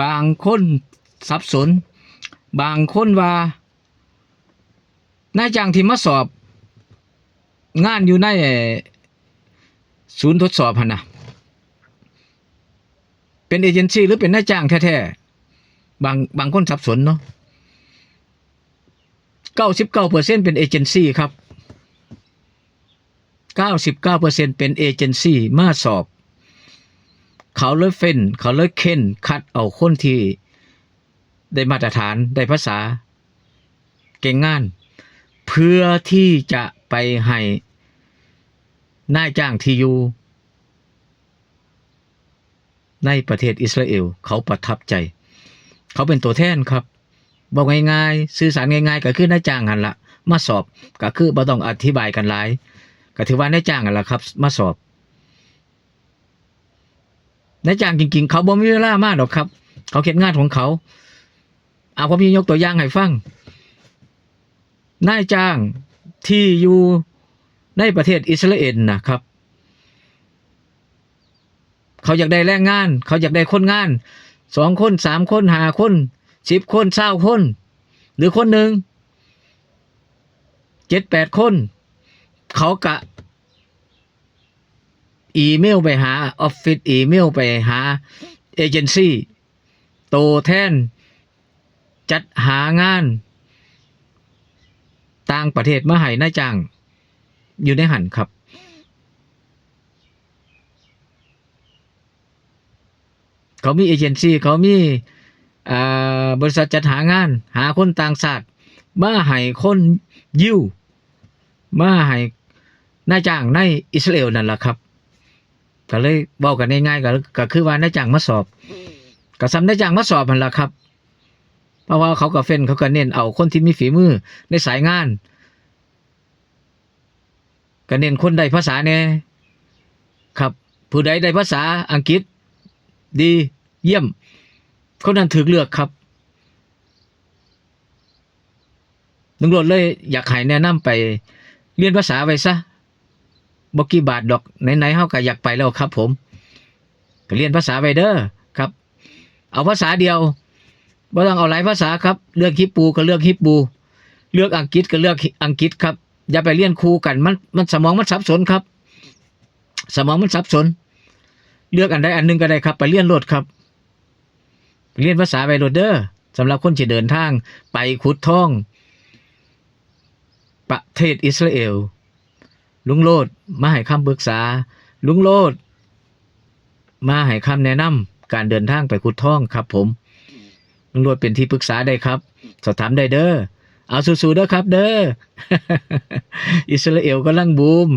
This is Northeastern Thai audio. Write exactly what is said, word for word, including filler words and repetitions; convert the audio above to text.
บางคนสับสน บางคนว่า นายจ้างที่มาสอบงานอยู่ในศูนย์ทดสอบหั่นน่ะ เป็นเอเจนซี่หรือเป็นนายจ้างแท้ๆ บาง บางคนสับสนเนาะ เก้าสิบเก้าเปอร์เซ็นต์ เป็นเอเจนซี่ครับ เก้าสิบเก้าเปอร์เซ็นต์ เป็นเอเจนซี่มาสอบ เขาเลยเฟ้น เขาเลยเค้นคัดเอาคนที่ได้มาตรฐาน ได้ภาษา เก่งงาน เพื่อที่จะไปให้นายจ้างที่อยู่ในประเทศอิสราเอลเขาประทับใจ เขาเป็นตัวแทนครับ บอกง่ายๆ สื่อสารง่ายๆ ก็คือนายจ้างหั่นละมาสอบ ก็คือบ่ต้องอธิบายกันหลาย ก็ถือว่านายจ้างหั่นละครับ มาสอบ นายจ้างจริงๆ เขาบ่มีเวลามาดอกครับ เขาเฮ็ดงานของเขา เอา ผมสิยกตัวอย่างให้ฟัง นายจ้างที่อยู่ในประเทศอิสราเอลนะครับ เขาอยากได้แรงงาน เขาอยากได้คนงาน สองคน สามคน ห้าคน สิบคน ซาวคน หรือคนหนึ่ง เจ็ดแปดคน เขากะอีเมลไปหาออฟฟิศ อีเมลไปหาเอเจนซี่ ตัวแทนจัดหางานต่างประเทศมาให้นายจ้างอยู่ในหั่นครับ เขามีเอเจนซี่ เขามี อ่า บริษัทจัดหางาน หาคนต่างชาติมาให้คนยิว มาให้นายจ้างในอิสราเอลนั่นล่ะครับ ก็เลยเว้ากันง่ายๆ ก็ ก็คือว่านายจ้างมาสอบ ก็ส่ำนายจ้างมาสอบหั่นล่ะครับ เพราะว่าเขาก็เฟ้น เขาก็เน้นเอาคนที่มีฝีมือในสายงาน ก็เน้นคนได้ภาษาแหน่ครับ ผู้ใดได้ภาษาอังกฤษดีเยี่ยม คนนั้นถูกเลือกครับ ลุงโลดเลยอยากให้แนะนำไปเรียนภาษาไว้ซะ บ่กี่บาทดอก ไหนๆ เฮาก็อยากไปแล้วครับผม ก็เรียนภาษาไว้เด้อครับ เอาภาษาเดียว บ่ต้องเอาหลายภาษาครับ เลือกฮีบรูก็เลือกฮีบรู เลือกอังกฤษก็เลือกอังกฤษครับ อย่าไปเรียนคู่กัน มัน มันสมองมันสับสนครับ สมองมันสับสน เลือกอันใดอันหนึ่งก็ได้ครับ ไปเรียนโลดครับ เรียนภาษาไว้โลดเด้อ สำหรับคนที่เดินทางไปขุดทอง ประเทศอิสราเอล ลุงโลดมาให้คำปรึกษา ลุงโลดมาให้คำแนะนำการเดินทางไปขุดทองครับผม ลุงโลดเป็นที่ปรึกษาได้ครับ สอบถามได้เด้อ เอาสู้ๆเด้อครับเด้อ อิสราเอลกำลังบูม